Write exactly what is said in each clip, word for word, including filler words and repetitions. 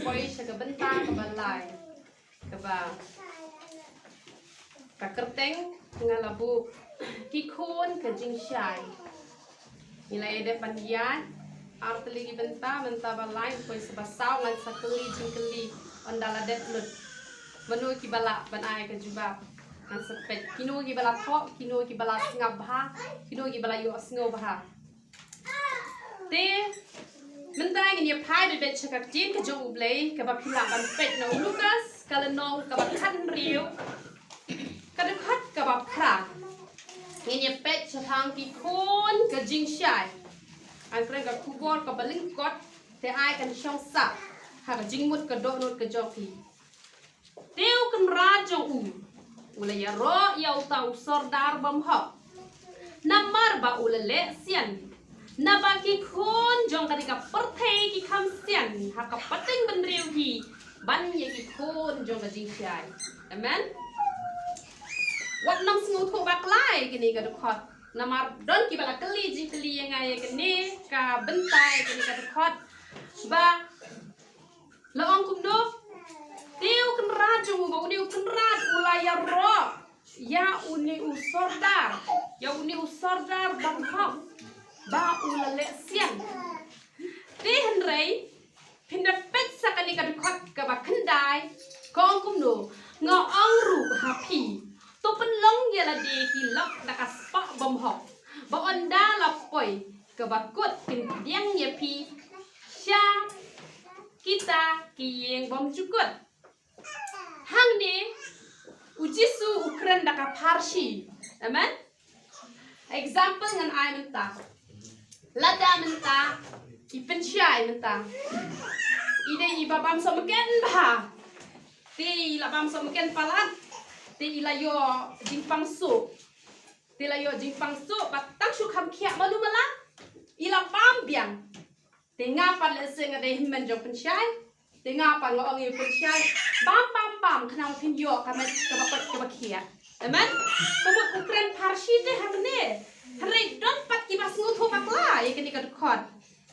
Poi sha ka bynta kaba lai, kaba ka kyrteng nga la buh Ki Khun ka Jingshai. Ngi la ïa dep ban ïaid ar tylli ki bynta, bynta ba lai, poi sha ba saw, ngan sa kylli jingkylli ynda la dep lut. Mano kiba lah ban ai ka jubab? Ngan sa peit kino kiba la thoh, kino kiba la sngap bha, kino kiba la ïohsngew bha. Te mynta ngin ïa phai beit beit sha ka ktien ka jong U Blei kaba phi lah ban peit na u Lukas ka lynnong kaba khathynriew, ka dkhot kaba phra. Ngin ïa peit shaphang Ki Khun ka Jingshai. Ngan kren ka khubor kaba lyngkot, te ai kan shong sah ha ka jingmut ka dohnud ka jong phi. Te u kynrad jong u u la ïaroh ïa uta u sordar bymhok, namar ba u la leh sian. Naba ki khun jong kane ka pyrthei ki kham sian ha ka pateng bynriew hi ban ïa ki khun jong ka jingshai. Amen. Wat nang sngewthuh bakla ïa kane ka dkhot, namar don kiba la kylli jingkylli ïa nga ïa kane ka bynta, ïa kane ka dkhot, ba la ong kumno? Te u kynrad jong u, ba une u kynrad u la ïaroh ïa une u sordar, ïa une u sordar bymhok, ba u la leh sian. Te hynrei phin da peit sa kane ka dkhot kaba khyndai, ka ong kumno? Nga ong ruh ha phi, to pynlong ïa lade ki lok da ka spah bymhok, ba ynda la poi kaba kut kin pdiang ïa phi sha kita ki ïing bymjukut. Hangne u Jisu u kren da ka pharshi. Amen. Example ngan ai mynta. Lada mynta i pynshai mynta, i dei iba bam sohmynken bha. Te i la bam sohmynken palat. Te i la ïoh jingpang suh. Te i la ïoh jingpang suh, bad tang shu kham khiah malu mala, i la bam biang. Te nga pat lehse nga dei hynmen jong pynshai. Te nga pat nga ong ïa u pynshai, bam, bam, bam, khnang phin ïoh ka met kaba koit kaba khiah. Amen. Ka mut u kren pharshi te hangne. Hynrei don pat kiba sngewthuh bakla ïa kane ka dkhot.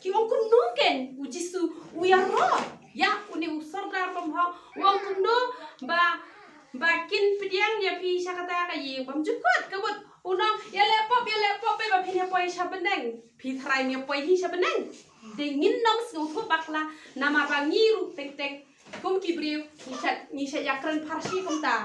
Ki ong kumno keiñ u Jisu u ïaroh ïa une u sordar bymhok, u ong kumno ba, ba kin pdiang ïa phi sha kata ka ïing bymjukut? Ka mut u ong ïaleh pop, ïaleh pop, ba phin ïa poi sha bneng. Phi tharai ïa poi hi sha bneng. Te ngin nym sngewthuh bakla, namar ba ngi ruh teng teng kum ki briew ngi shait, ngi shait ïa kren pharshi kumta.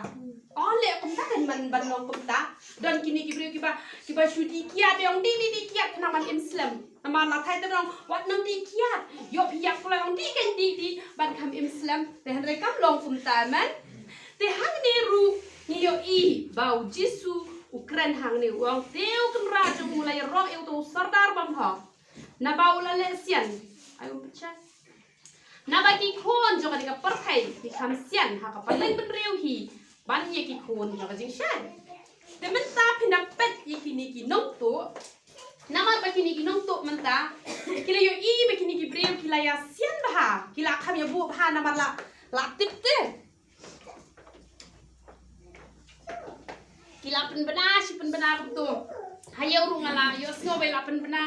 Oh, leh kumta kan man ban long kumta. Don kine ki briew kiba, kiba shu dih kiad, ong dih, dih, dih kiad khnang ban im slem. Namar la thait te ong wat nang dih kiad. Ïoh phi ïap kloi, ong dih kan dih, dih ban kham im slem. Te hynrei kam long kumta, amen. Te hangne ruh ngi ïohi ba u Jisu u kren hangne, u ong te u kynrad jong u la ïaroh ïa uto u sordar bymhok, naba u la leh sian. Ai um pynshai. Naba ki khun jong kane ka pyrthei ki kham sian ha ka pateng bynriew hi ban ïa ki khun jong ka jingshai. Te mynta phin da peit ïa kine ki nongtuh. Namar ba kine ki nongtuh mynta ki la ïohi ba kine ki briew ki la ïa sian bha, ki la kham ïa buh bha namar la, la tip te. Ki la pynbna shi pynbna kumto. Ha ïew ruh nga la ïohsngew ba la pynbna.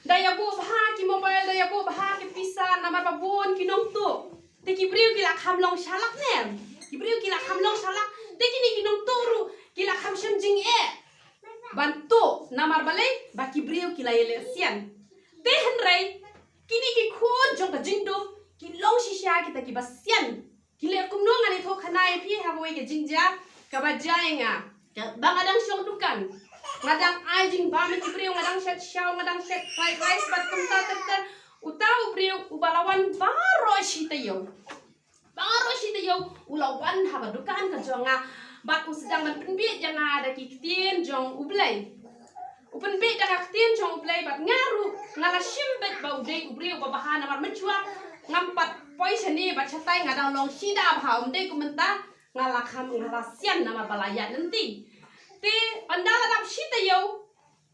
Da ïa buh bha ki mobile, da ïa buh bha ki pisa, namar ba bun ki nongtuh. Te ki briew ki la kham long shalak ne? Ki briew ki la kham long shalak. Te kine ki nongtuh ruh ki la kham shem jingeh ban tuh, namar balei? Ba ki briew ki la ïaleh sian. Te hynrei kine ki khun jong ka jingdum ki long shisha kita kiba sian. Ki leh kumno? Ngan ïathuh khana ïa phi ha kawei ka jingjia kaba jia ïa nga. Ba nga dang shong dukan, nga dang ai jingbam ïa ki briew, nga dang shet shaw, nga dang shet fried rice bad kumta ter ter. Uta u briew uba la wan baroh shi taïew, baroh shi taïew u la wan ha ka dukan ka jong nga bad u sdang ban pynbeit ïa nga da ki ktien jong U Blei. U pynbeit da ka ktien jong U Blei bad nga ruh nga la shim beit ba u dei u briew uba bha, namar mynshwa ngam pat poi shane bad shatai nga dang long sida bha, ym dei kum mynta. Nga la kham, nga la sian namar ba la ïaid lynti. Te ynda la dap shi taïew,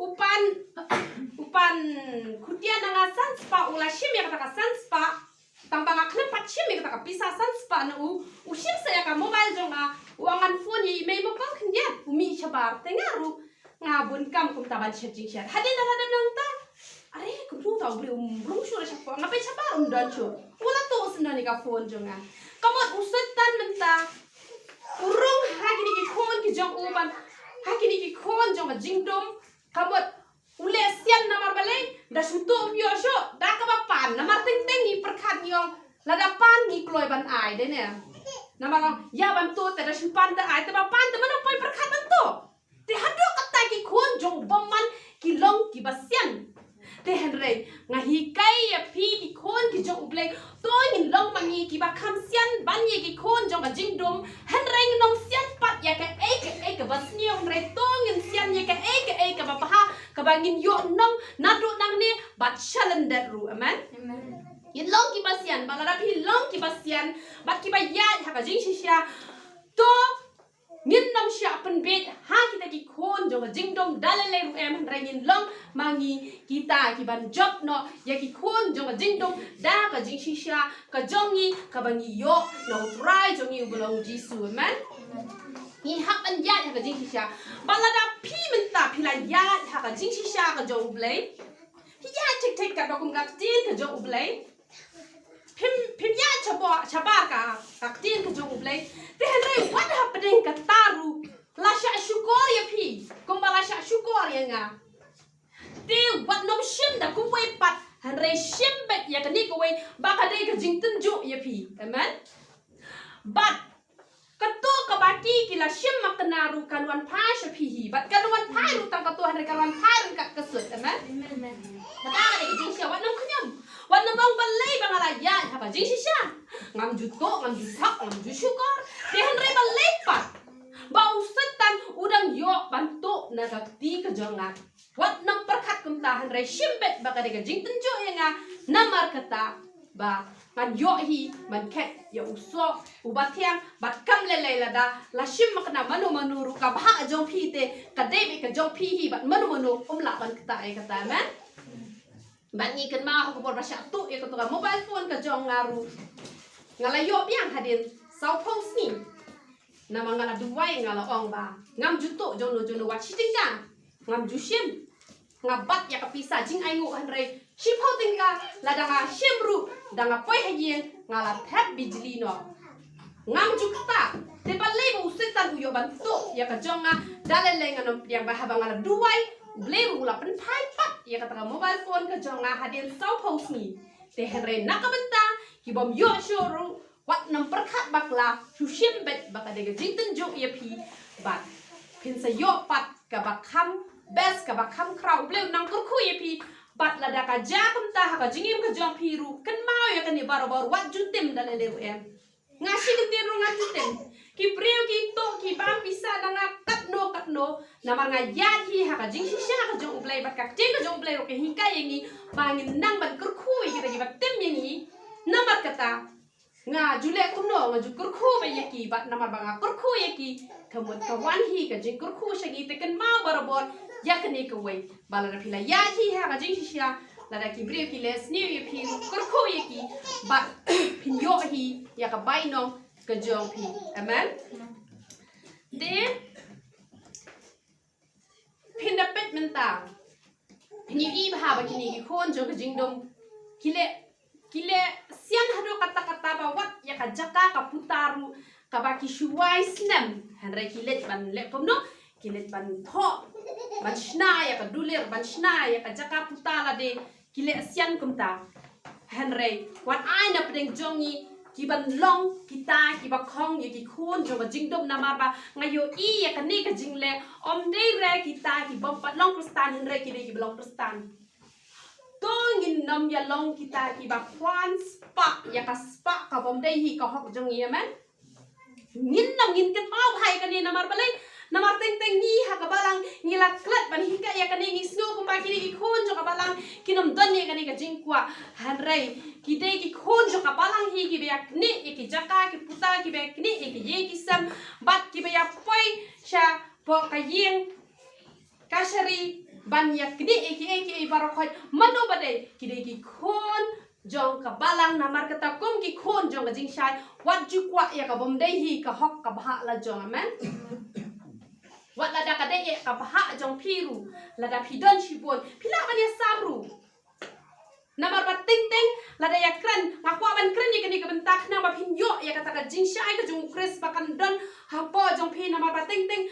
u pan, u pan khutian na nga san spah, u la shim ïa kata ka san spah. Tang ba nga khlem pat shim ïa kata ka pisa san spah na u, u shim sa ïa ka mobile jong nga, u ong ngan phone ïa i mei mo kong khyndiat, u mih shabar. Te nga ruh nga bun kam kumta ban shet jingshet. Hadien da la dep nangta, are kumno uta u briew um rung shuh la shapoh, nga peit shabar um don shuh. U la tuh Na kane ka khun jong nga. Ka mut u Soitan mynta u rung ha kine ki khun ki jong u ban, ha kine ki khun jong ka jingdum. Ka mut u leh sian namar balei? Da shu tuh ym ïoh shuh da kaba pan, namar teng teng ngi pyrkhat ngi ong lada pan ngi kloi ban ai de ne. Namar ong ïa ban tuh te da shu pan te ai, te ba pan te mano poi pyrkhat ban tuh. Te haduh katta ki khun jong u bymman ki long kiba sian. Te hynrei nga hikai ïa phi ki khun ki jong U Blei, to ngin long ma ngi kiba kham sian ban ïa ki khun jong ka jingdum. Hynrei ngin ym sian pat ïa kaei kaei kaba sniew, hynrei to ngin sian ïa kaei kaei kaba bha, kaba ngin ïoh nong naduh nangne bad shalyndet ruh. Amen. Amen. Ngin long kiba sian, bad lada phi long kiba sian bad kiba ïaid ha ka jingshisha, to ngin ym shah pynbeit ha kita ki khun jong ka jingdum da lei lei ruh em, hynrei ngin long ma ngi kita kiban jop noh ïa ki khun jong ka jingdum da ka jingshisha ka jong ngi kaba ngi ïoh na U Trai jong ngi uba long U Jisu. Amen. Ngi hap ban ïaid ha ka jingshisha. Bad lada phi mynta phi la ïaid ha ka jingshisha ka jong U Blei, phi ïaid thik thik katba kum ka ktien ka jong U Blei. Phim, phim ïaid shabar, shabar ka, ka ktien ka jong U Blei. Te hynrei wat hapdeng kata ruh la shah shukor ïa phi kumba la shah shukor ïa nga. Te wat nym shim da kumwei pat, hynrei shim beit ïa kane kawei ba ka dei ka jingtynjuh ïa phi. Amen. Bad kato kaba ki, ki la shim makna ruh kan wan phai sha phi hi. Bad kan wan phai ruh tang kato, hynrei kan wan phai ryngkat ka sut. Amen. Amen. Kata ka dei ka jingshisha, wat nym khñium. Wat nym ong balei ba nga la ïaid ha ka jingshisha. Ngam ju tuh, ngam ju thok, ngam ju shukor. Te hynrei balei pat ba u Soitan u dang ïoh ban tuh na ka kti ka jong nga. Wat nym pyrkhat kumta, hynrei shim beit ba ka dei ka jingtynjuh ïa nga, namar kata ba ngan ïoh hi ban khet ïa u soh uba thiang. Bad kam lei lei lada la shim makna mano mano ruh, ka bhah jong phi te ka dei beit ka jong phi hi, bad mano mano um lah ban ktah ïa kata. Amen. Bad ngi kynmaw ha ka por ba shah tuh ïa kato ka mobile phone ka jong nga ruh, nga la ïoh biang hadien sawphew sngi. Namar nga la duwai, nga la ong ba ngam ju tuh jongno jongno wat shi tyngka. Ngam ju shim. Nga bat ïa ka pisa jingainguh, hynrei shiphew tyngka lada nga shim ruh, da nga poi ha ïing nga la thep bijli noh. Ngam ju ktah. Te balei ba u Soitan u ïoh ban tuh ïa ka jong nga? Da lei lei ngan ym pdiang, ba haba nga la duwai, U Blei ruh u la pynphai pat ïa kata ka mobile phone ka jong nga hadien sawphew sngi. Te hynrei na ka bynta ki bym ïoh shuh ruh, wat nym pyrkhat bakla, shu shim beit ba ka dei ka jingtynjuh ïa phi. Bad phin sa ïoh pat kaba kham best, kaba kham khraw. U Blei u nang kyrkhu ïa phi. Bad lada ka jia kumta ha ka jingim ka jong phi ruh, kynmaw ïa kane barabor, wat ju tim da lei lei ruh em. Nga shi kyntien ruh ngan ju tim. Ki briew ki tuh, ki bam pisa na nga katno katno, namar nga ïaid hi ha ka jingshisha ka jong U Blei bad ka ktien ka jong U Blei ruh ka hikai ïa ngi ba ngin nang ban kyrkhu ïa kita kiba tim ïa ngi. Namar kata nga ju leh kumno, nga ju kyrkhu beit ïa ki, bad namar ba nga kyrkhu ïa ki, ka mut ka wan hi ka jingkyrkhu sha ngi. Te kynmaw barabor ïa kane kawei, ba lada phi la ïaid hi ha ka jingshisha, lada ki briew ki leh sniew ïa phi, kyrkhu ïa ki, bad phin ïoh hi ïa ka bainong ka jong phi. Amen. Te phin da peit mynta, phin ïohi bha ba kine ki khun jong ka jingdum ki leh, ki leh sian haduh katta katta, ba wat ïa ka jaka ka puta ruh kaba ki shu wai snem, hynrei ki leit ban leh kumno? Ki leit ban thoh, ban shna ïa ka dulir, ban shna ïa ka jaka puta lade. Ki leh sian kumta. Hynrei wat ai na pdeng jong ngi kiban long kita kiba khong ïa ki khun jong ka jingdum, namar ba nga ïohi ïa kane ka jingleh, ym dei re kita ki bym pat long Khristan, hynrei ki dei kiba long Khristan. To ngin nym ïa long kita kiba kwan spah ïa ka spah ka bym dei hi ka hok jong ngi. Amen. Ngin nym, ngin kynmaw bha ïa kane. Namar balei? Namar teng teng ngi ha ka balang ngi la klet ban hikai ïa kane, ngi sngew kumba kine ki khun jong ka balang kin ym don ïa kane ka jingkwah. Hynrei ki dei ki khun jong ka balang hi kiba ïa knieh ïa ki jaka ki puta, kiba ïa knieh ïa ki ïing ki sem, bad kiba ïa poi shapoh ka ïing kashari ban ïa knieh ïa kiei kiei baroh khoit. Mano ba dei? Ki dei ki khun jong ka balang. Namar kata kum ki khun jong ka jingshai, wat ju kwah ïa ka bym dei hi ka hok ka bhah la jong. Amen. Wat lada ka dei ïa ka bhah jong phi ruh, lada phi don shibun, phi lah ban ïasam ruh. Namar ba teng teng lada ïa kren, nga kwah ban kren ïa kane ka bynta khnang ba phin ïoh ïa kata ka jingshai ka jong u Khrist ba kan don hapoh jong phi. Namar ba teng teng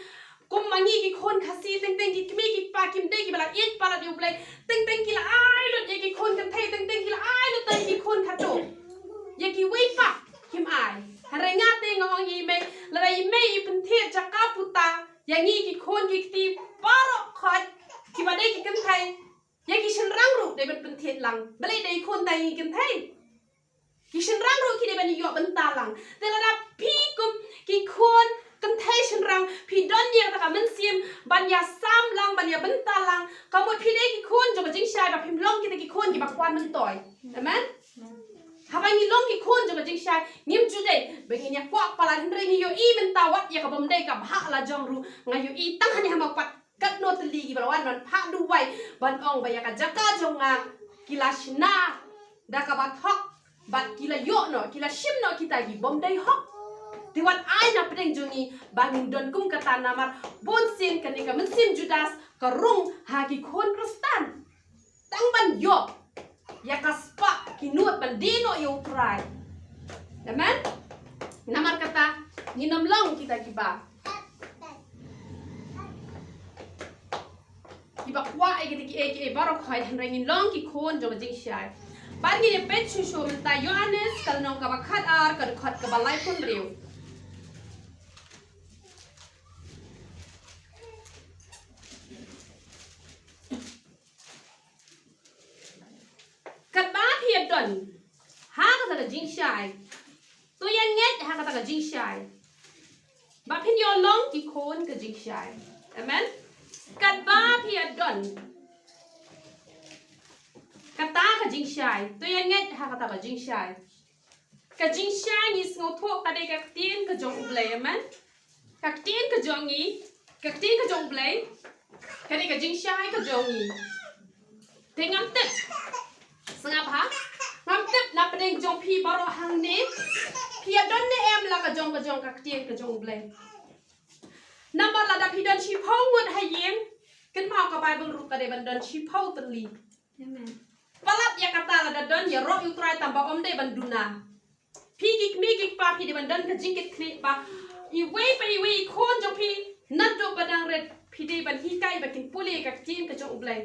kum ma ngi ki khun Khasi, teng teng ki kmie ki kpa kim dei kiba la ïeit palat ïa U Blei. Teng teng ki la ai lut ïa ki khun kynthei, teng teng ki la ai lut ïa ki khun khatduh. Ïa kiwei pat kim ai. Hynrei nga te nga ong ïa i mei, lada i mei i pynthied jaka puta ïa ngi ki khun ki kti baroh khoit kiba dei ki kynthei, ïa ki shynrang ruh dei ban pynthied lang. Balei? Dei khun tang ïa ki kynthei. Ki shynrang ruh ki dei ban ïoh bynta lang. Te lada phi kum ki khun kynthei shynrang phi don ïa kata ka mynsiem ban ïa sam lang, ban ïa bynta lang, ka mut phi dei ki khun jong ka jingshai ba phim long kita ki khun kiba kwah myntoi. Amen. Haba ngi long ki khun jong ka jingshai, ngim ju dei ba ngin ïa kwah palat, hynrei ngi ïohi mynta wat ïa ka bym dei ka bhah la jong ruh nga ïohi tang hangne ha Mawpat katno tylli kiba la wan ban phah duwai ban ong ba ïa ka jaka jong nga ki la shna da kaba thok bad ki la ïoh noh, ki la shim noh kita ki bym dei hok. Te wat ai na pdeng jong ngi ba ngin don kum kata, namar bun sien kane ka mynsiem Judas ka rung ha ki khun Khristan. Tang ban ïoh ïa ka spah ki nud ban die noh ïa U Trai. Amen. Namar kata ngin ym long kita kiba kiba kwah ïa kita kiei kiei baroh khoit, hynrei ngin long ki khun jong ka jingshai. Bad ngin ïa peit shuh shuh mynta Ïoannis ka lynnong kaba khatar ka dkhot kaba laiphew hynriew. Katba phi ïa don ha kata ka jingshai, to ïa ngeit ha kata ka jingshai ba phin ïoh long ki khun ka jingshai. Amen. Katba phi ïa don kata ka jingshai, to ïa ngeit ha kata ka jingshai. Ka jingshai ngi sngewthuh ka dei ka ktien ka jong U Blei, amen. Ka ktien ka jong ngi, ka ktien ka jong U Blei ka dei ka jingshai ka jong ngi. Te ngam tip, sngap ha, ngam tip na pdeng jong phi baroh hangne phi ïa don ne em la ka jong ka jong ka ktien ka jong U Blei. Namar lada phi don shiphew ngut ha ïing, kynmaw ka Baibl ruh ka dei ban don shiphew tylli. Amen. Palat ïa kata lada don ïaroh ïa U Trai tang ba ym dei ban duna. Phi ki kmie ki kpa phi dei ban don ka jingkitkhlieh ba iwei pa iwei i khun jong phi naduh ba dang rit phi dei ban hikai ba kin pule ka ktien ka jong U Blei.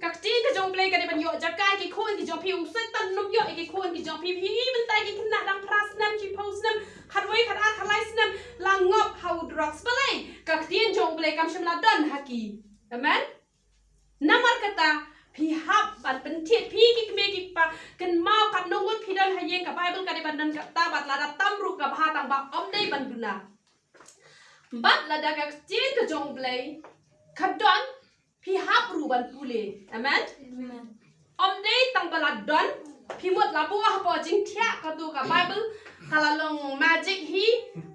Ka ktien ka jong U Blei ka dei ban ïoh jaka ïa ki khun ki jong phi. U Soitan um ïoh ïa ki khun ki jong phi. Phi i mynta ki khynnah dang phra snem, shiphew snem, khatwei, khatar, khatlai snem la ngop ha u drugs. Balei? Ka ktien jong U Blei kam shym la don ha ki. Amen. Namar kata phi hap ban pynthied, phi ki kmie ki kpa, kynmaw katno ngut phi don ha ïing, ka Baibl ka dei ban don kata, bad lada tam ruh ka bha tang ba ym dei ban duna. Bad lada ka ktien ka jong U Blei ka don, phi hap ruh ban pule. Amen. Amen. Ym dei tang ba la don, phi mut la buh hapoh jingthiah, kato ka Baibl ka la long magic hi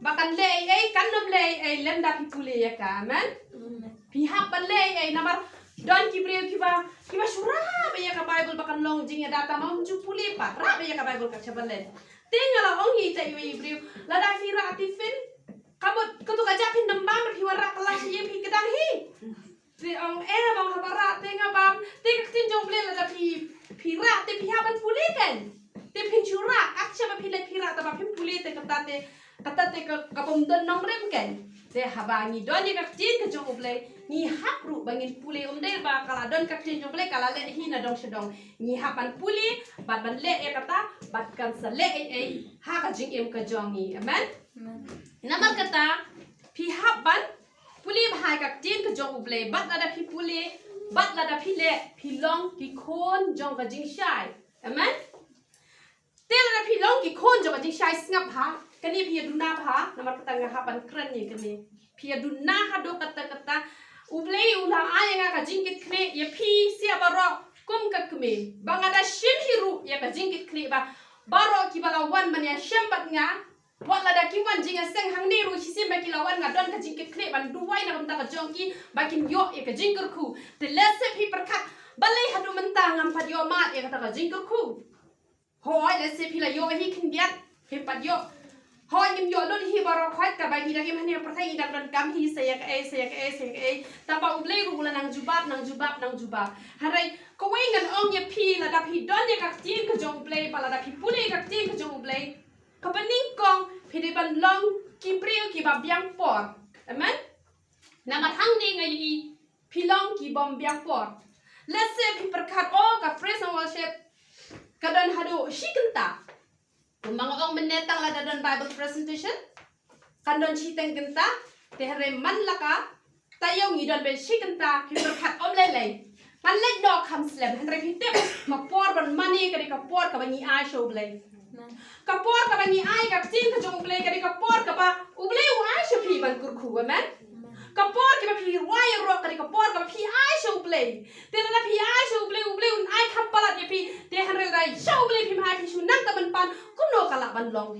ba kan leh ei ei, kan ym leh ei ei lymda phi pule ïa ka. Amen. Amen. Phi hap ban leh ei ei, namar don ki briew kiba, kiba shu rah beit ïa ka Baibl ba kan long jingïada, tang ba ym ju pule pat, rah beit ïa ka Baibl kat shaba leh. Te nga la ong ïa ita iwei i briew, lada phi rah te phin, ka mut kato ka jaka phin dang bam, phi wan rah kylla sha ïing phi kdang hi. Te ong, eh, ong haba rah te nga bam, te ka ktien jong U Blei lada phi, phi rah te phi hap ban pule kan. Te phin shu rah, kat shaba phi leit phi rah, tang ba phim pule te kata te, kata te ka, ka bym don nongrim kan. Te haba ngi don ïa ka ktien ka jong U Blei, ngi hap ruh ba ngin pule, ym dei ba ka la don ka ktien jong U Blei ka la leh hi na dong sha dong. Ngi hap ban pule bad ban leh ïa kata, bad kan sa leh ei ei ha ka jingim ka jong ngi. Amen. Amen. Namar kata phi hap ban pule bha ïa ka ktien ka jong U Blei, bad lada phi pule, bad lada phi leh, phi long ki khun jong ka jingshai. Amen. Te lada phi long ki khun jong ka jingshai, sngap bha, kane phi ïa duna bha, namar kata nga hap ban kren ïa kane. Phi ïa duna haduh katta katta. U Blei u la ai ïa nga ka jingkitkhlieh, ïa phi sha baroh kum ka kmie, ba nga da shim hi ruh ïa ka jingkitkhlieh ba baroh kiba la wan ban ïashem bad nga, wat lada ki wan jingïaseng hangne ruh, shisien ba ki la wan nga don ka jingkitkhlieh ban duwai na ka bynta ka jong ki ba kin ïoh ïa ka jingkyrkhu. Te lehse phi pyrkhat, balei haduh mynta ngam pat ïoh mad ïa kata ka jingkyrkhu? Hooid, lehse phi la ïoh hi khyndiat, phim pat ïoh. Hooid, ngim ïoh lut hi baroh khoit, kaba ngi dang im hangne ha pyrthei ngi dang donkam hi sa ïa kaei, sa ïa kaei, sa ïa kaei. Tangba U Blei ruh u la nang jubab, nang jubab, nang jubab. Hynrei kawei ngan ong ïa phi, lada phi don ïa ka ktien ka jong U Blei, ba lada phi pule ïa ka ktien ka jong U Blei, kaba nyngkong phi dei ban long ki briew kiba biang por. Amen. Namar hangne nga ïohi phi long ki bym biang por. Let's say phi pyrkhat, oh, ka praise and worship ka don haduh shi kynta. Kumba nga ong mynne, tang lada don Bible presentation kan don shiteng kynta. Te hynrei man la ka taïew ngi don beit shi kynta, phi pyrkhat, ym lei lei. Ngan leit noh kham slem. Hynrei phi tip, ka por ban mane ka dei ka por kaba ngi ai sha U Blei. Ka por kaba ngi ai ka ktien ka jong U Blei ka dei ka por kaba U Blei u ai sha phi ban kyrkhu, amen. Ka por kaba phi rwai ïaroh ka dei ka por kaba phi ai sha U Blei. Te lada phi ai sha U Blei, U Blei un ai kham palat ïa phi. Te hynrei lada sha U Blei phim ai, phi shu nang ta ban pan, kumno ka lah ban long?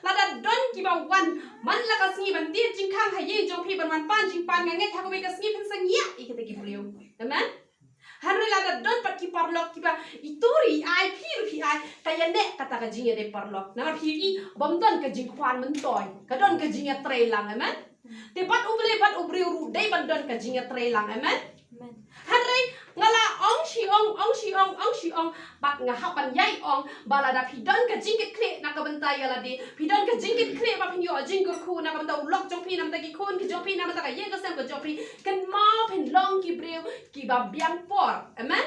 Lada don kiba wan man la ka sngi ban tied jingkhang ha ïing jong phi ban wan pan jingpan, nga ngeit ha kawei ka sngi phin sa ngiah ïa kita ki briew. Amen. Hynrei lada don pat ki paralok kiba i tur i ai, phi ruh phi ai, ka ïaneh kata ka jingïadei paralok. Namar phi i bym don ka jingkwah myntoi, ka don ka jingïatreilang, amen. Te bad U Blei bad u briew ruh dei ban don ka jingïatreilang, amen. Hynrei nga la ong shi ong, ong shi ong, ong shi ong, bad nga hap ban ïai ong ba lada phi don ka jingkitkhlieh na ka bynta ïa lade, phi don ka jingkitkhlieh ba phin ïoh jingkyrkhu na ka bynta u lok jong phi, na ka bynta ki khun ki jong phi, na ka bynta ka ïing ka sem ka jong phi, kynmaw phin long ki briew kiba biang por. Amen.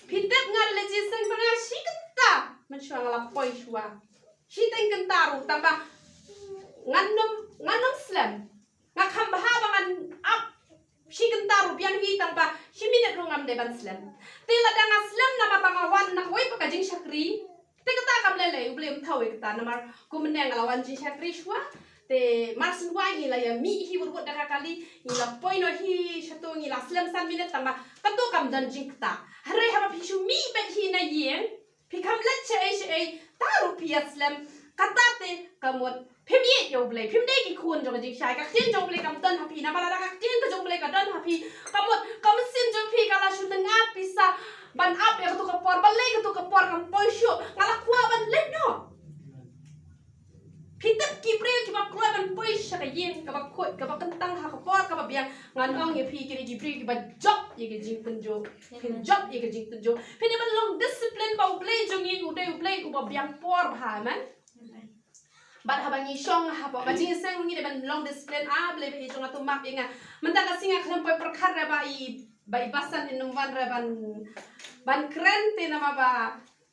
Phi tip, nga la leit jingïaseng ba nga shi kynta mynshuwa nga la poi shuwa. Shiteng kynta ruh tangba ngan nym, ngan nym slem. Nga kham bha ba ngan ap shi kynta ruh biang hi, tangba shi minit ruh ngam dei ban slem. Te lada nga slem namar ba nga wan na kawei pat ka jingshakri, te kata kam lei lei, U Blei um thaw ïa kata. Namar kumne nga la wan jingshakri shuwa. Te mar shuwa ngi la ïa mih hi wut wut da ka kali, ngi la poi noh hi shato, ngi la slem san minit, tangba kato kam don jingkynta. Hynrei haba phi shu mih beit hi na ïing, phi kham leit shaei shaei, ta ruh phi ïa slem. Kata te ka mut phim ïeit ïa U Blei, phim dei ki khun jong ka jingshai. Ka ktien jong U Blei kam don ha phi. Namar lada ka ktien ka jong U Blei ka don ha phi, ka mut ka mynsiem jong phi ka la shu thngan pisa ban ap ïa kato ka por, balei kato ka por kam poi shuh, nga la kwah ban leit noh. Phi tip, ki briew kiba kloi ban poi sha ka ïing kaba khuid, kaba kyntang ha ka por kaba biang, ngan ong ïa phi, ki dei ki briew kiba jop ïa ka jingpynjop. Phin jop ïa ka jingpynjop. Phi dei ban long discipline ba U Blei jong ngi u dei U Blei uba biang por bha, amen. Bad haba ngi shong hapoh ka jingïaseng ngi dei ban long discipline. A Blei ba ïeit jong nga, to map ïa nga. Mynta ka sngi nga khlem poi pyrkhat re ba i, ba i Basan in ym wan re ban, ban kren, te namar ba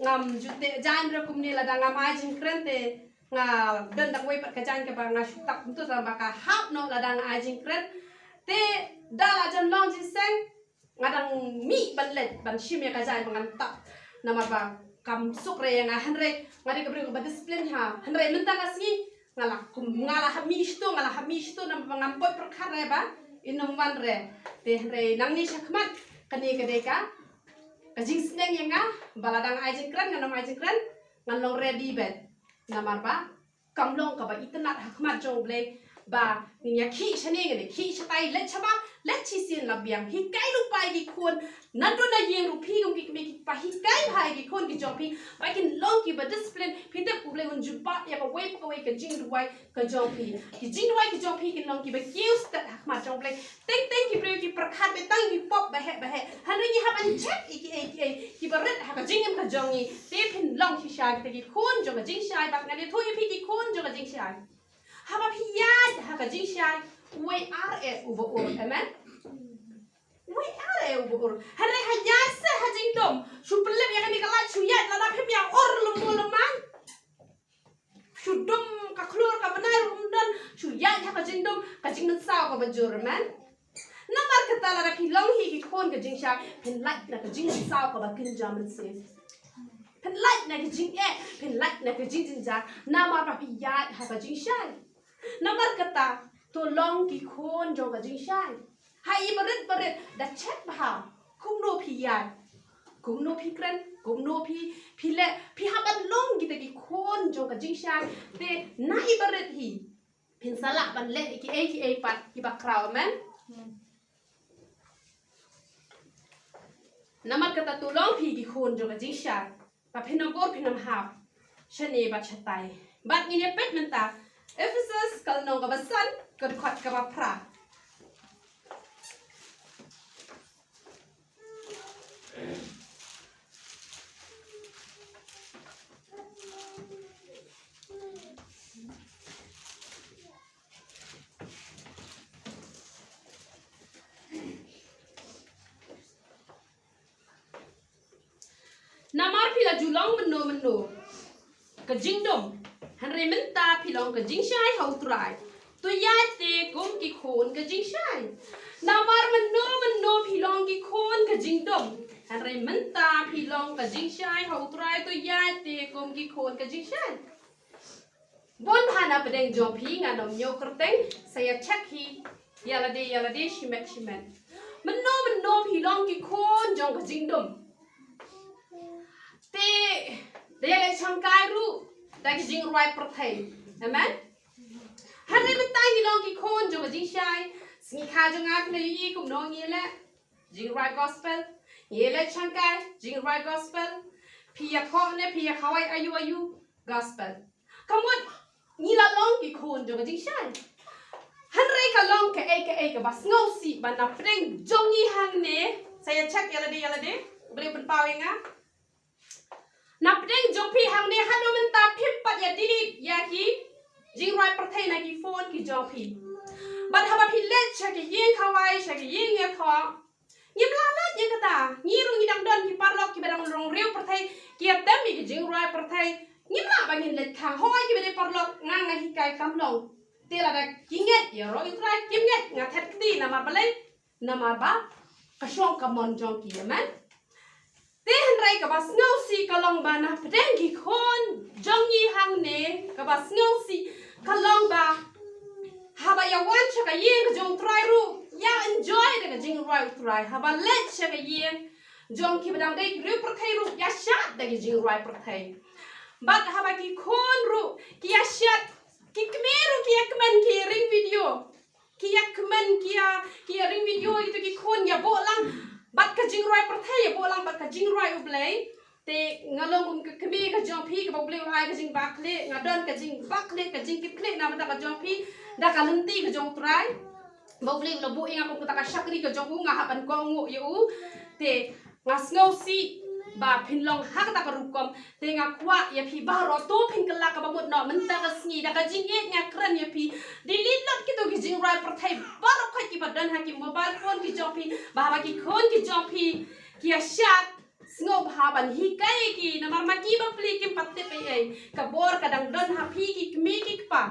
ngam ju teh jaiñ re kumne. Lada ngam ai jingkren te nga don da kawei pat ka jaiñ kaba nga shu tap kumto, tangba ka hap noh lada nga ai jingkren. Te da la jan long jingïaseng nga dang mih ban leit ban shim ïa ka jaiñ ba ngan tap, namar ba kam suk re ïa nga. Hynrei nga dei ka briew kaba discipline ha. Hynrei mynta ka sngi nga la kum, nga la hap mih shito, nga la hap mih shito namar ba ngam poi pyrkhat re ba in ym wan re. Te hynrei nangne shakhmat kane ka dei ka, ka jingsneng ïa nga ba lada nga ai jingkren, ngan ym ai jingkren, ngan long ready beit. Namar ba kam long kaba itynnad ha khmat jong U Blei ba ngin ïa khih shane, ngin ïa khih shatai, leit shabar, leit shisien la biang. Hikai lypa ïa ki khun, naduh na ïing ruh phi kum ki kmie ki kpa, hikai bha ïa ki khun ki jong phi ba kin long kiba discipline. Phi tip, U Blei un jubab ïa kawei pa kawei ka jingduwai ka jong phi. Ki jingduwai ki jong phi kin long kiba kiew stet ha khmat jong U Blei. Teng teng ki briew ki pyrkhat beit tang ki pop ba heh ba heh. Hynrei ngi hap ban check ïa kiei kiei kiba rit ha ka jingim ka jong ngi. Te phin long shisha kita ki khun jong ka jingshai. Bad ngan ïathuh ïa phi ki khun jong ka jingshai. Haba phi ïaid ha ka jingshai, uei ar eh uba ur, amen? Uei ar eh uba ur? Hynrei ha ïaid seh ha jingdum, shu pynlip ïa kane ka light, shu ïaid, lada phim ïa ur lem bun lem man. Shu dum ka khlur ka bnai ruh ym don, shu ïaid ha ka jingdum, ka jingmynsaw kaba jur, amen. Namar kata lada phi long hi ki khun ka jingshai, phin lait na ka jingmynsaw kaba kynja mynsiem. Phin lait na ka jingeh, phin lait na ka jingjynjar, namar ba phi ïaid ha ka jingshai. Namar kata to long ki khun jong ka jingshai. Ha i barit barit da check bha kumno phi ïaid, kumno phi kren, kumno phi, phi leh, phi hap ban long kita ki khun jong ka jingshai. Te na i barit hi phin sa lah ban leh kiei kiei pat kiba khraw, amen. Namar kata to long phi ki khun jong ka jingshai. Ba phin ym ur, phin ym hap. shane bad shatai. Bad ngin ïa peit mynta Ephesus ka lynnong kaba san, ka dkhot kaba phra. Namar phi la ju long mynno mynno ka jingdum, hynrei mynta phi long ka jingshai ha U Trai. To ïaid te kum ki khun ka jingshai. Namar mynno mynno phi long ki khun ka jingdum, hynrei mynta phi long ka jingshai ha U Trai. To ïaid te kum ki khun ka jingshai. Bun bha na pdeng jong phi ngan ym ñiew kyrteng, sa ïa check hi ïa lade ïa lade, shimet shimet. Mynno mynno phi long ki khun jong ka jingdum. Te da ïa leh shangkai ruh da ki jingrwai pyrthei. Amen. Hynrei mynta ngi long ki khun jong ka jingshai. Sngi kha jong nga phi la ïohi kumno ngi leh jingrwai gospel. Ngi leh shangkai jingrwai gospel. Phi ïa thoh ne phi ïa khawai ayu ayu, gospel. Ka mut ngi la long ki khun jong ka jingshai. Hynrei ka long kaei kaei kaba sngewsih ba na pdeng jong ngi hangne. Sa ïa check ïa lade ïa lade. U Blei u pynpaw ïa nga. Na pdeng jong phi hangne haduh mynta phim pat ïa delete ïa ki jingrwai pyrthei na ki phone ki jong phi. Bad haba phi leit sha ki ïing khawai, sha ki ïing ïathoh, ngim lah leit ïa kata. Ngi ruh ngi dang don ki paralok kiba dang long riew pyrthei, ki ïa tem ïa ki jingrwai pyrthei. Ngim lah ba ngin leit khang. Hooid kiba dei paralok, nga nga hikai kam long. Te lada ki ngeit ïaroh ïa U Trai, kim ngeit, nga thet kti. Namar balei? Namar ba ka shong ka mon jong ki. Amen. Te hynrei kaba sngewsih ka long ba na pdeng ki khun jong ngi hangne, kaba sngewsih ka long ba haba ïa wan sha ka ïing ka jong U Trai ruh ïa enjoy da ka jingrwai U Trai. Haba leit sha ka ïing jong kiba dang dei riew pyrthei ruh ïa shad da ki jingrwai pyrthei. Bad haba ki khun ruh ki ïa shad, ki kmie ruh ki ïa kmen, ki ring video. Ki ïa kmen, ki ïa, ki ïa ring video ïa kito ki khun, ïa buh lang bad ka jingrwai pyrthei, ïa buh lang bad ka jingrwai U Blei. Te nga long kum ka kmie ka jong phi kaba U Blei u la ai ka jingbakla, nga don ka jingbakla, ka jingkitkhlieh na bynta ka jong phi da ka lynti ka jong U Trai. Ba U Blei u la buh ïa nga kum kata ka shakri ka jong u, nga hap ban kohnguh ïa u. Te nga sngewsih ba phin long ha kata ka rukom. Te nga kwah ïa phi baroh to phin kylla kaba mut noh mynta ka sngi da ka jingïeit. Nga kren ïa phi, delete lut kito ki jingrwai pyrthei baroh khoit kiba don ha ki mobile phone ki jong phi, ba haba ki khun ki jong phi ki ïa shad, sngewbha ban hikai ïa ki. Namar ma ki bapli kim pat tip ei ei. Ka bor ka dang don ha phi ki kmie ki kpa.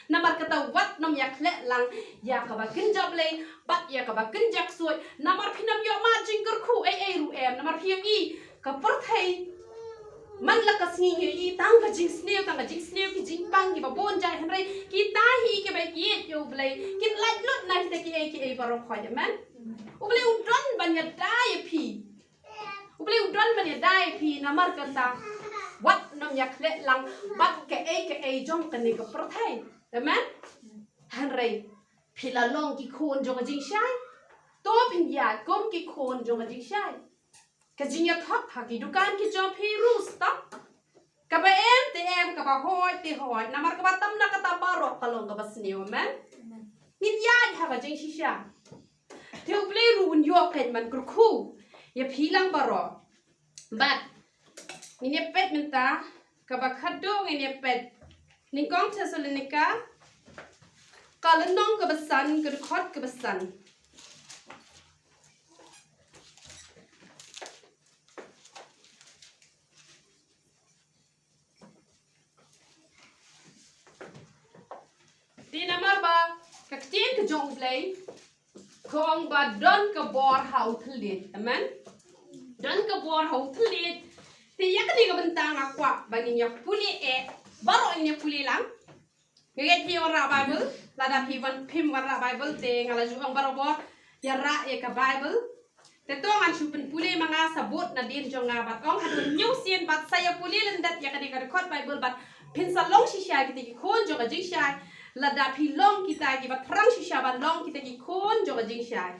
Namar kata wat nym ïa khleh lang ïa kaba kynja Blei bad ïa kaba kynja ksuid. Namar phin nym ïoh mad jingkyrkhu ei ei ruh em. Namar phi ïohi ka pyrthei man la ka sngi ngi ïohi tang ka jingsniew, tang ka jingsniew, ki jingpang kiba bun jait, hynrei kita hi kiba ïeit ïa U Blei kin lait lut na kita kiei kiei baroh khoit. Amen. U Blei u don ban ïada ïa phi. U Blei u don ban ïada ïa phi. Namar kata wat nym ïa khleh lang bad kaei kaei jong kane ka pyrthei. Amen. Hynrei phi la long ki khun jong ka jingshai. To phin ïaid kum ki khun jong ka jingshai. Ka jingïathok ha ki dukan ki jong phi ruh stop. Kaba em te em, kaba hooid te hooid. Namar kaba tam na kata baroh ka long kaba sniew. Amen. Ngin ïaid ha ka jingshisha. Te U Blei ruh un ïoh kein ban kyrkhu ïa phi lang baroh. Bad ngin ïa peit mynta kaba khatduh, ngin ïa peit Nyngkong Thessalonika ka lynnong kaba san, ka dkhot kaba san. Te namar ba ka ktien ka jong U Blei ka ong ba don ka bor ha u thylliej. Amen. Don ka bor ha u thylliej. Te ïa kane ka bynta nga kwah ba ngin ïa pule eh. Baroh ngin ïa pule lang. Nga ngeit phi wanrah Bible, lada phi wan, phim wanrah Bible te nga la ju ong barabor ïa rah ïa ka Bible. Te to ngan shu pynpule ma nga sa bud nadien jong nga bad ong haduh hynñiew sien bad sa ïa pule lyndet ïa kane ka dkhot Bible bad phin sa long shisha kita ki khun jong ka jingshai. Lada phi long kita kiba thrang shisha ban long kita ki khun jong ka jingshai.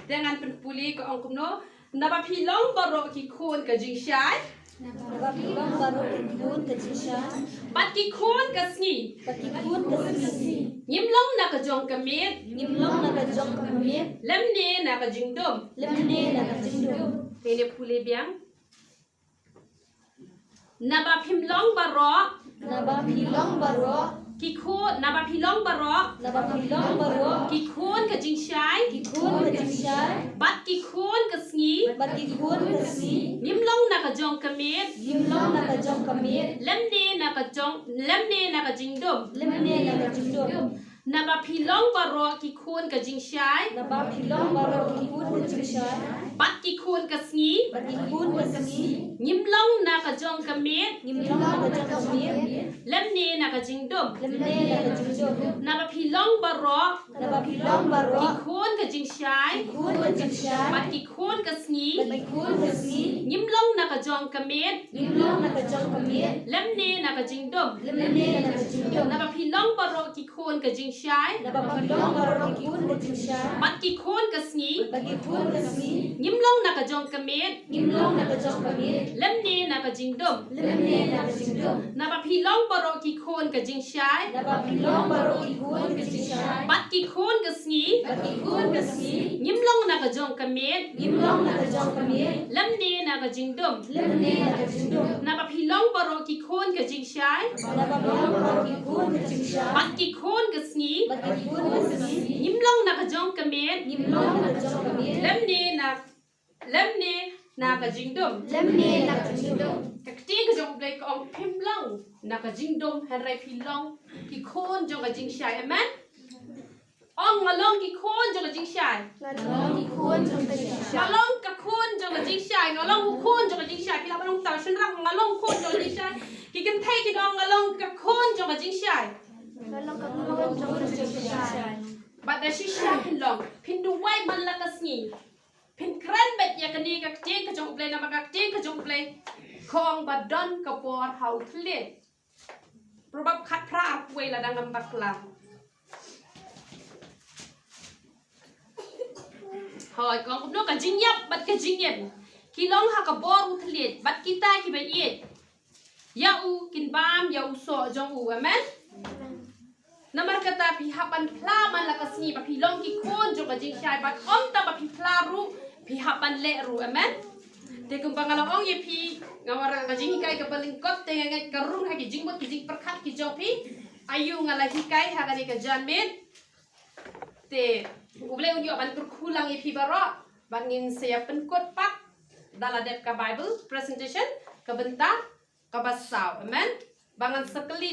Te ngan pynpule ka ong kumno, naba phi long baroh ki khun ka jingshai. Naba phi long baroh ki khun ka jingshai. Bad ki khun ka sngi. Bad ki khun ka sngi. Ngim long na ka jong ka miet. Ngim long na ka jong ka miet. Lymne na ka jingdum. Lymne na ka jingdum. Te ne pule biang. Naba phim long baroh. Naba phi long baroh. Ki khun, naba phi long baroh. Naba phi long baroh. Ki khun ka jingshai. Ki khun ka jingshai. Bad ki khun ka sngi. Bad ki khun ka sngi. Ngim long na ka jong ka miet. Ngim long na ka jong ka miet. Lymne na ka jong, lymne na ka jingdum. Lymne na ka jingdum. Naba phi long baroh ki khun ka jingshai. Naba phi long baroh ki khun ka jingshai. Bad ki khun ka sngi. Bad ki khun ka sngi. Ngim long na ka jong ka miet. Ngim long na ka jong ka miet. Lymne na ka jingdum. Lymne na ka jingdum. Naba phi long baroh. Naba phi long baroh. Ki khun ka jingshai. Ki khun ka jingshai. Bad ki khun ka sngi. Bad ki khun ka sngi. Ngim long na ka jong ka miet. Ngim long na ka jong ka miet. Lymne na ka jingdum. Lymne na ka jingdum. Naba phi long baroh ki khun ka jingshai. Naba phi long baroh ki khun ka jingshai. Bad ki khun ka sngi. Bad ki khun ka sngi. Ngim long na ka jong ka miet. Ngim long na ka jong ka miet. Lymne na ka jingdum. Lymne na ka jingdum. Naba phi long baroh ki khun ka jingshai. Naba phi long baroh ki khun ka jingshai. Bad ki khun ka sngi. Bad ki khun ka sngi. Ngim long na ka jong ka miet. Ngim long na ka jong ka miet. Lymne na ka jingdum. Lymne na ka jingdum. Naba phi long baroh ki khun ka jingshai. Naba phi long baroh ki khun ka jingshai. Bad ki khun ka sngi. Bad ki khun ka sngi. Ngim long na ka jong ka miet. Ngim long na ka jong ka miet. Lymne na, lymne na ka jingdum. Lymne na ka jingdum. Ka ktien ka jong U Blei ka ong phim long na ka jingdum, hynrei phi long ki khun jong ka jingshai. Amen. Ong nga long ki khun jong ka jingshai. Nga long ki khun jong ka jingshai. Nga long ka khun jong ka jingshai. Nga long u khun jong ka jingshai. Phi lah ban ong tang shynrang nga long khun jong ka jingshai. Ki kynthei kin ong nga long ka khun jong ka jingshai. Nga long ka khun jong ka jingshai. Bad da shisha phin long. Phin duwai man la ka sngi. Phin kren beit ïa kane ka ktien ka jong U Blei, namar ka ktien ka jong U Blei ka ong ba don ka por ha u thylliej. Proverb khatphra arphew wei lada ngam bakla. Hooid, ka ong kumno, ka jingïap bad ka jingim ki long ha ka bor u thylliej, bad kita kiba ïeit ïa u kin bam ïa u soh jong u. Amen. Namar kata phi hap ban phla man la ka sngi ba phi long ki khun jong ka jingshai, bad ym tang ba phi phla ruh, phi hap ban leh ruh. Amen. Te kumba nga la ong ïa phi, nga wanrah ka jinghikai kaba lyngkot, te nga ngeit ka rung ha ki jingmut ki jingpyrkhat ki jong phi. Aïu nga la hikai ha kane ka janmiet. Te U Blei un ïoh ban kyrkhu lang ïa phi baroh. Bad ngin sa ïa pynkut pat da la dep ka Bible presentation ka bynta kaba saw. Amen. Ba ngan sa kylli